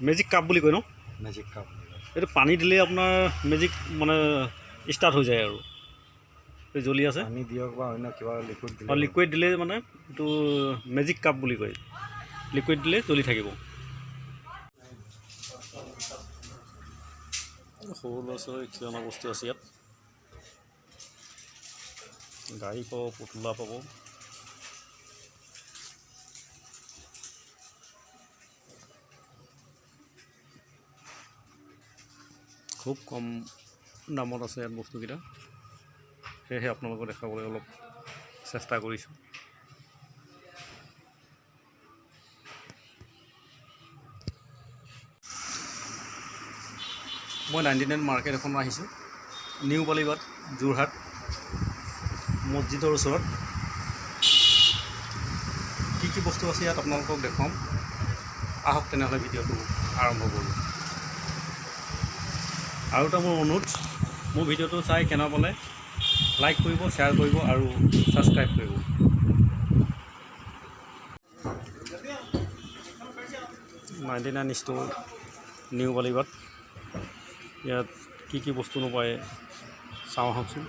Magic cup বুলি কয় ন? Magic cup বুলি কয়। এইটো পানী দিলেই আপোনাৰ মেজিক মানে ষ্টাৰ্ট হৈ যায় আৰু এই জ্বলি আছে। পানী দিয়ক বা অন্য কিবা লিকুইড দিলে। অঁ, লিকুইড দিলে মানে এইটো মেজিক কাপ বুলি কয়, লিকুইড দিলে জ্বলি থাকিব। সৰু ল'ৰা ছোৱালীৰ খেলনা বস্তু আছে ইয়াত। গাড়ী পাব, পুতলা পাব। খুব কম দামত আছে ইয়াত বস্তুকেইটা, সেয়েহে আপোনালোকক দেখাবলৈ অলপ চেষ্টা কৰিছোঁ। মই 99 মাৰ্কেট এখন আহিছোঁ, নিউ বালিবাট, যোৰহাট, মছজিদৰ ওচৰত। কি কি বস্তু আছে ইয়াত আপোনালোকক দেখুৱাম। আহক তেনেহ'লে ভিডিঅ'টো আৰম্ভ কৰোঁ। আৰু এটা মোৰ অনুৰোধ, মোৰ ভিডিঅ'টো চাই কেনে পালে লাইক কৰিব, শ্বেয়াৰ কৰিব আৰু ছাবস্ক্ৰাইব কৰিব। 99 ষ্ট'ৰ, নিউ বালিবাট। ইয়াত কি কি বস্তু নাপায় চাওঁ আহকচোন।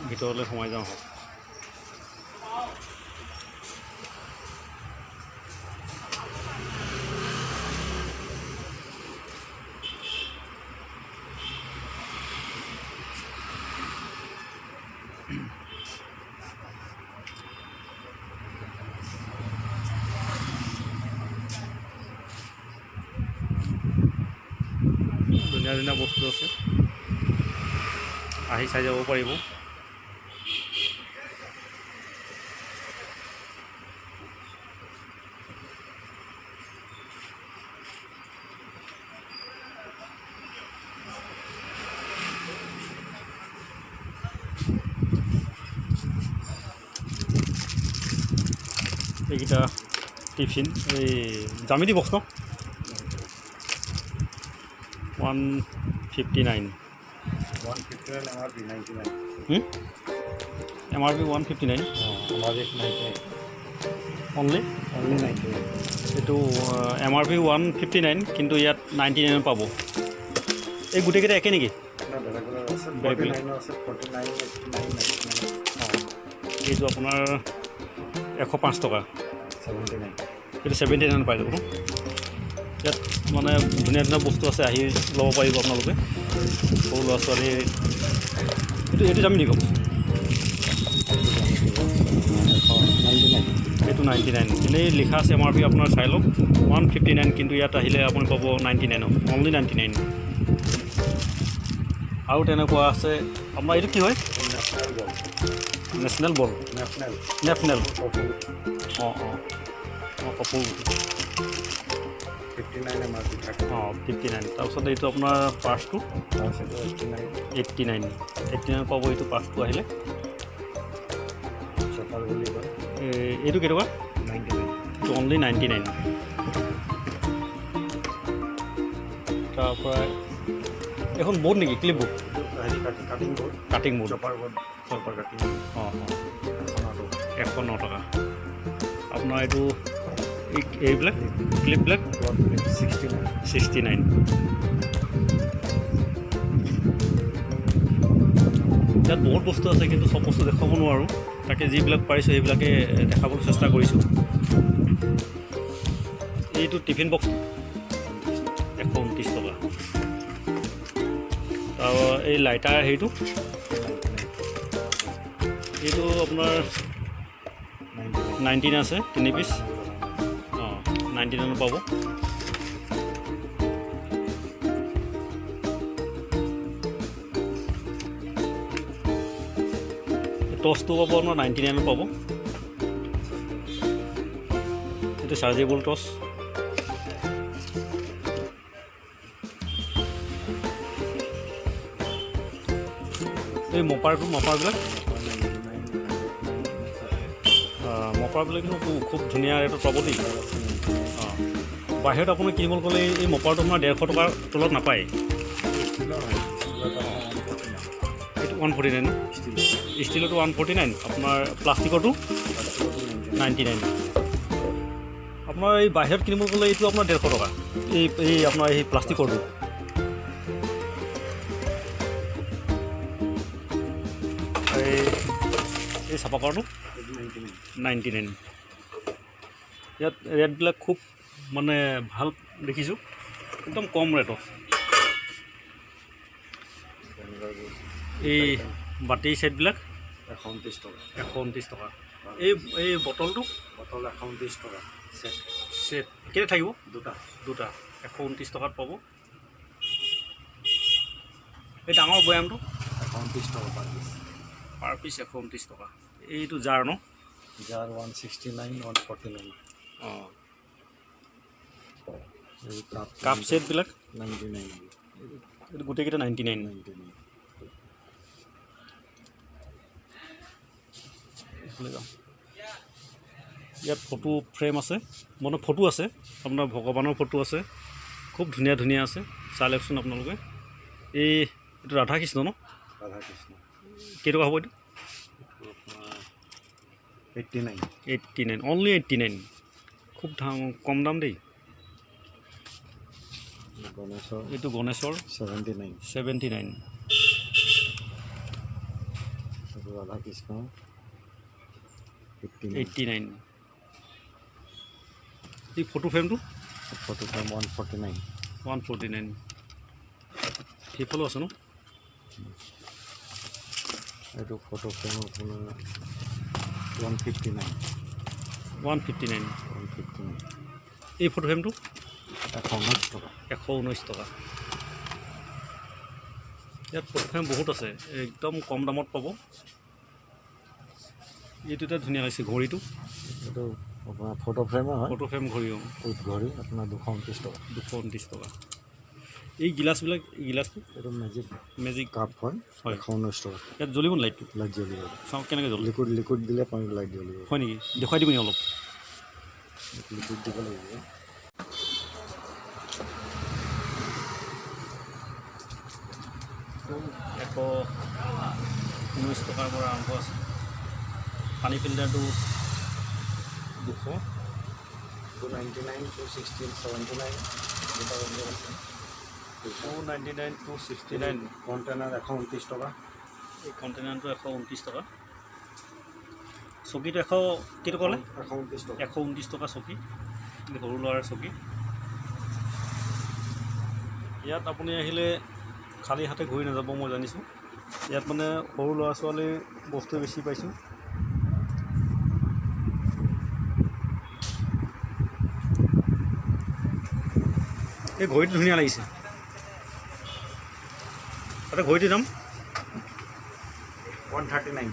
ভিতৰলৈ সোমাই যাওঁ আহক। ধুনীয়া ধুনীয়া বস্তু আছে, আহি চাই যাব পাৰিব। এইকেইটা টিফিন, এই জ্যামিতি বক্স ন, 159। 159 MRP, 99। MRP 159? অঁ, MRP 99। Only? Only 99। এইটো MRP 159, কিন্তু ইয়াত 99ত পাব। এই গোটেইকেইটা একে নেকি? বেলেগ বেলেগ আছে। বেলেগ ফৰ্টি বেলেগ। নাইনো আছে, 49, 89, 99। অঁ, এইটো আপোনাৰ 105 টকা। 79। এইটো 79 পাই যাব ন। ইয়াত মানে ধুনীয়া ধুনীয়া বস্তু আছে, আহি ল'ব পাৰিব আপোনালোকে। সৰু ল'ৰা ছোৱালীৰ এইটো যাম নেকি? 99। এইটো 99। এনেই লিখা আছে MRP, আপোনাৰ চাই লওক, 159, কিন্তু ইয়াত আহিলে আপুনি পাব 99ত, অনলি 99। আৰু তেনেকুৱা আছে আপোনাৰ। এইটো কি হয়? নেশ্যনেল বল। নেশ্যনেল বল? নেশ্যনেল। নেশ্যনেল, অঁ অঁ অঁ কাপোৰ। 59 MRP, 30। অঁ, 59। তাৰপিছত এইটো আপোনাৰ পাৰ্চটো? তাৰপিছত 89। 89, 89 পাব এইটো পাৰ্চটো আহিলে। চপাৰ বুলি কয়। এইটো কেইটকা? 99। এইটো অনলি 99। তাৰপৰা এইখন বৰ্ড নেকি, ক্লিপ বোৰ্ড? হেৰি, cutting board. Cutting board. Chopper board, chopper cutting. অঁ। 109 টকা। 109 টকা। আপোনাৰ এইটো এইবিলাক ক্লিপবিলাক? 69। 69। ইয়াত বহুত বস্তু আছে, কিন্তু চব বস্তু দেখুৱাব নোৱাৰোঁ। তাকে যিবিলাক পাৰিছোঁ সেইবিলাকে দেখাবলৈ চেষ্টা কৰিছোঁ। এইটো টিফিন বক্স 129 টকা। তাৰ এই লাইটাৰ হেৰিটো, এইটো আপোনাৰ 19 আছে, তিনি পিচ। অঁ, 99ত পাব। টৰ্চটো পাব আপোনাৰ 99ত পাব। এইটো চাৰ্জেবল টৰ্চ। এই মপাৰটো, মপাৰবিলাক, মপাৰবিলাক কিন্তু খুব ধুনীয়া ৰেটত পাব দেই। অঁ, বাহিৰত আপুনি কিনিবলৈ গ'লে এই মপাৰটো আপোনাৰ 150 টকাৰ তলত নাপায়। এইটো 149 ন? ষ্টীলৰটো 149, আপোনাৰ প্লাষ্টিকৰটো প্লাষ্টিকৰটো 99। 99। আপোনাৰ এই বাহিৰত কিনিব গ'লে এইটো আপোনাৰ 150 টকা, এই আপোনাৰ এই প্লাষ্টিকৰটো। এই চাফা কৰাটো এইটো 99। 99। ইয়াত ৰেটবিলাক খুব মানে ভাল দেখিছোঁ, একদম কম ৰেটত। এই বাতি ছেটবিলাক 129 টকা। 129 টকা। এই বটলটো? বটল 129 টকা ছেট। ছেট কেইটা থাকিব? দুটা। দুটা 129 টকাত পাব। এই ডাঙৰ বৈয়ামটো? 129 টকা পাৰ পিচ। পাৰ পিচ 129 টকা। এইটো জাৰ ন? জাৰ 169, 149। অঁ। এই কাপ। কাপ ছেটবিলাক? 99। এইটো গোটেইকেইটা 99। 99। এইফালে যাওঁ। ইয়াত ফটো ফ্ৰেম আছে, মানে ফটো আছে, আপোনাৰ ভগৱানৰ ফটো আছে, খুব ধুনীয়া ধুনীয়া আছে, চাই লওকচোন আপোনালোকে। এইটো ৰাধা কৃষ্ণ ন? ৰাধা কৃষ্ণ। কেইটকা হ'ব এইটো? এইটো আপোনাৰ 89। 89, অনলি 89। খুব দাম কম দাম দেই। গণেশৰ। এইটো গণেশৰ। 79। 79। এইটো ৰাধা কৃষ্ণ 89। 89। এই ফটো ফ্ৰেমটো? Photo frame 149। 149। সেইফালেও আছে ন? এইটো ফটো ফ্ৰেম আপোনাৰ 159। 159। 159। এই ফটো ফ্ৰেমটো? 119 টকা। 119 টকা। ইয়াত ফটো ফ্ৰেম বহুত আছে, একদম কম দামত পাব। এইটো এটা ধুনীয়া হৈছে ঘড়ীটো। এইটো আপোনাৰ ফটো ফ্ৰেমে হয়। ফটো ফ্ৰেম ঘড়ী, অঁ। উইথ ঘড়ী আপোনাৰ 229 টকা। 229 টকা। এই গিলাচবিলাক, এই গিলাচটো? এইটো মেজিক। মেজিক। কাপ হয়। হয়। 119 টকা। ইয়াত জ্বলিব লাইটটো? লাইট জ্বলিব। চাওঁ কেনেকৈ জ্বলে। লিকুইড দিলে পানী লাইট জ্বলিব। হয় নেকি? দেখুৱাই দিব নেকি অলপ? লিকুইড দিব লাগিব। 119 টকাৰ পৰা আৰম্ভ আছে। পানী ফিল্টাৰটো 200। 299, 216, 79, দুটা ৰেঞ্জৰ আছে। 299, 269। কণ্টেইনাৰ 129 টকা। এই কণ্টেইনাৰটো 129 টকা। চকীটো এশ কেইটকা ক'লে? 129 টকা। 129 টকা চকী, সৰু ল'ৰাৰ চকী। ইয়াত আপুনি আহিলে খালী হাতে ঘূৰি নাযাব, মই জানিছোঁ। ইয়াত মানে সৰু ল'ৰা ছোৱালীৰ বস্তু বেছি পাইছোঁ। এই ঘড়ীটো ধুনীয়া লাগিছে। তাতে ঘড়ীটোৰ দাম? 139।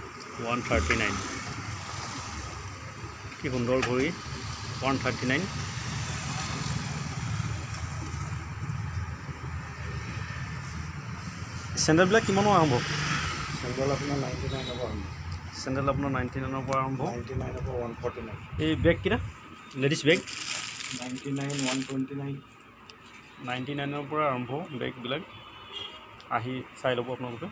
139। কি সুন্দৰ ঘড়ী, 139। চেণ্ডেলবিলাক কিমানৰ আৰম্ভ? চেণ্ডেল আপোনাৰ 99ৰ পৰা আৰম্ভ। চেণ্ডেল আপোনাৰ 99ৰ পৰা আৰম্ভ। 99ৰ পৰা 149। এই বেগকেইটা, লেডিজ বেগ? 99, 129। 99ৰ পৰা আৰম্ভ বেগবিলাক, আহি চাই ল'ব আপোনালোকে।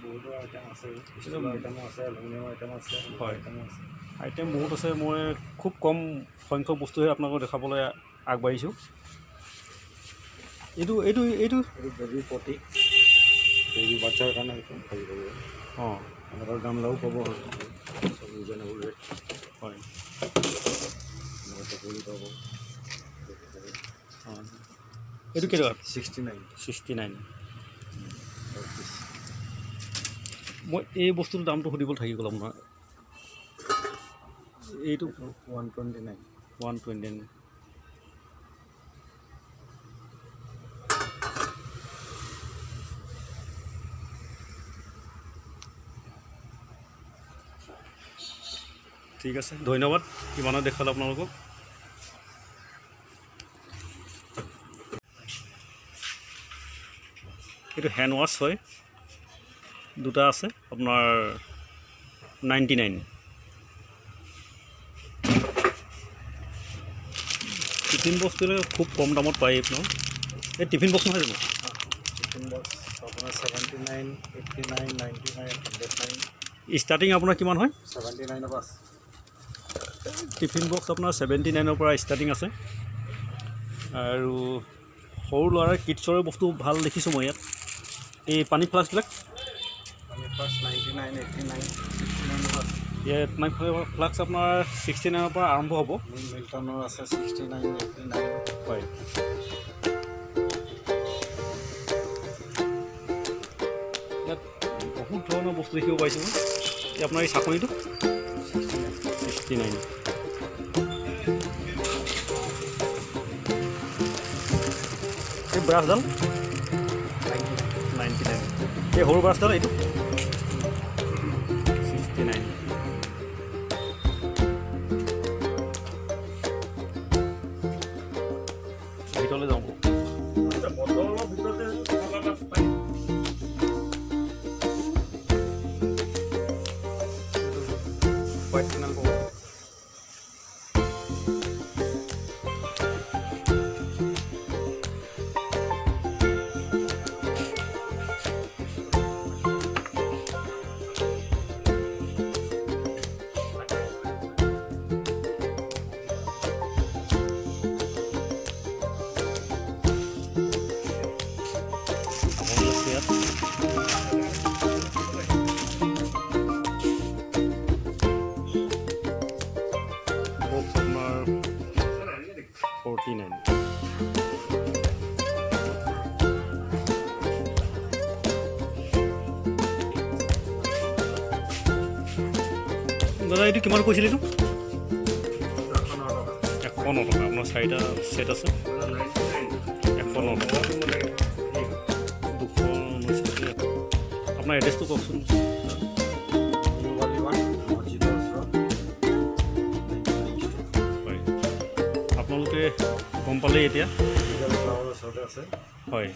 বহুতো আইটেম আছে, ষ্টীলৰ আইটেমো আছে, এলুমিনিয়ামৰ আইটেম আছে। হয়। আইটেমো আছে। আইটেম বহুত আছে। মই খুব কম সংখ্যক বস্তুহে আপোনালোকক দেখাবলৈ আগবাঢ়িছোঁ। এইটো এইটো এইটো এইটো বেবী পটি, বেবী বাচ্চাৰ কাৰণে এইটো হেৰি কৰিব। অঁ। এনেকুৱা গামলাও পাব, চব ৰিজনেবল ৰেট। হয়। এনেকুৱা টুকুৰি পাব। অঁ, এইটো কেইটকা? 69। 69। মই এই বস্তুটোৰ দামটো সুধিবলৈ থাকি গ'ল আপোনাৰ। এইটো? 129। 129। ঠিক আছে, ধন্যবাদ, ইমানে দেখালোঁ আপোনালোকক। এইটো হেণ্ড ৱাছ হয়, দুটা আছে আপোনাৰ 99। টিফিন বক্সবিলাক খুব কম দামত পায় আপোনাৰ। এই টিফিন বক্স নহয় জানো? Tiffin box. আপোনাৰ 79, 89, 99, 109। Starting আপোনাৰ কিমান হয়? 79ৰ পৰা আছে। টিফিন বক্স আপোনাৰ 79ৰ পৰা ষ্টাৰ্টিং আছে। আৰু সৰু ল'ৰাৰ কিডছৰে বস্তু ভাল দেখিছোঁ মই ইয়াত। এই পানী ফ্লাক্সবিলাক? পানী ফ্লাক্স 99, 89, 69ৰ পৰা আছে। ইয়াত পানী ফ্লাক্স আপোনাৰ 69ৰ পৰা আৰম্ভ হ'ব। মিল্টনৰ আছে 69, 89। হয়, ইয়াত বহুত ধৰণৰ বস্তু দেখিব পাইছোঁ মই। এই আপোনাৰ এই চাকনিটো? 69। 69। এই ব্ৰাছডাল? 99। 99। এই সৰু ব্ৰাছডাল এইটো 69। ভিতৰলৈ যাওঁ। বটলৰ ভিতৰতে পাই। হোৱাইট ফেনাইল পাব। চাবোন আছে ইয়াত। বক্স আপোনাৰ 49। দাদা, এইটো কিমান কৈছিল এইটো? 109 টকা। 109 টকা। আপোনাৰ চাৰিটা ছেট আছে, 109 টকা। 219। আপোনাৰ এড্ৰেছটো কওকচোন। নিউ বালিবান মছজিদৰ ওচৰত। হয়, আপোনালোকে গম পালেই এতিয়া। লিগেল ক্লাবৰ ওচৰতে আছে। হয়।